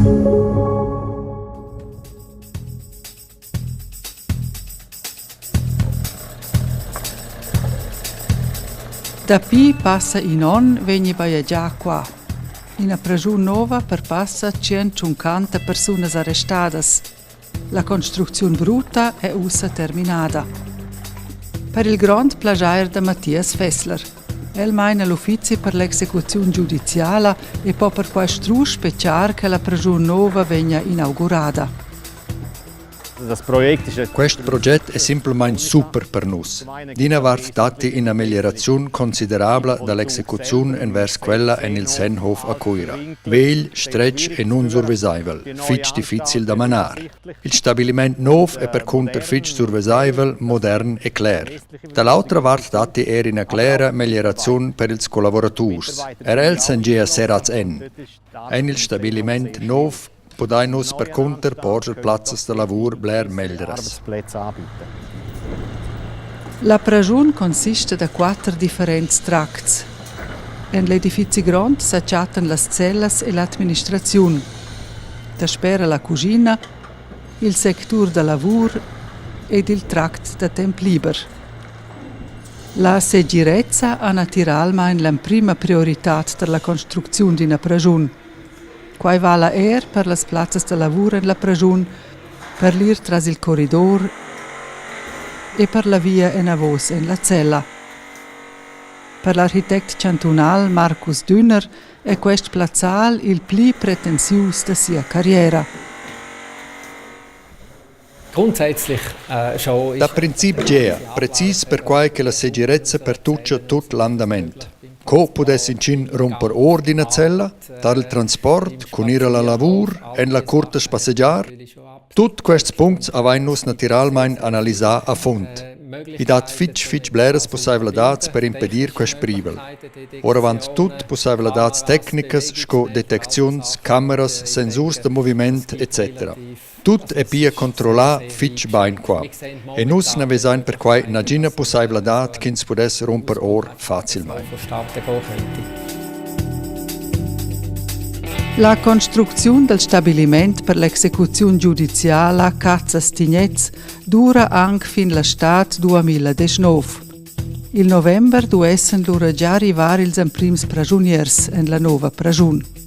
Dapi passa in onn vegni bajegià qua. Ina praschun nova per passa 150 persunas arrestadas. La construcziun brutta è ussa terminada. Per il grond plaschair da Matthias Fessler. El maina l'uffizi per l'execuziun giudiziala e po perquai strusch spetgar che la praschun nova vegnia inaugurada. Quest proget è simplamain super per nus. D'ina vart datti ina meglieraziun considerabla da l'execuziun envers quella en il Sennhof a Cuira. Vegl, stretg e nunsurvesaivel, fitg difficil da manar. Il stabiliment nov è percunter fitg survesaivel, modern e cler. Da l'autra vart datti er ina clera meglieraziun per ils collavuraturs. Er els èn gia serrads en. En il stabiliment nov pudain nus percunter porscher plazzas da lavur bler meglras. La praschun consista da quatter differents tracts. En l'edifizi grond sa chattan las cellas e l'administraziun. Daspera la cuschina, il sectur da lavur ed il tract da temp liber. La segirezza ha natiralmain l'emprima prioritad tar la construcziun d'ina praschun. Quai vala er per las plazzas da lavur en la praschun, per l'ir tras il corridor e per la via enavos en la cella. Per l'architect chantunal Marcus Dünner è quest plazzal il pli pretensius da sia carriera. Da princip gea, precis perquai che la segirezza pertuccia tut l'andament. Co pudess intgin rumper or d'ina cella, tar il transport, cun ir a la lavur, en la curta spassegiar? Tut quests puncts avain nus natiralmain analisà a fund. I dat fitg fitg bleras pussaivladads per impedir quest privel. Oravant tut pussaivladads tecnicas sco detecziuns, cameras, sensurs da moviment etc. Tut è pia controllà fitg bain qua. E nus na vesain perquai nagina pussaivladad ch'ins pudess rumper or facilmain. La construcziun dal stabiliment per l'execuziun giudiziala Cazas-Tignez dura anc fin la stad 2019. Il november duessan lura già arrivar ils emprims praschuniers en la nova praschun.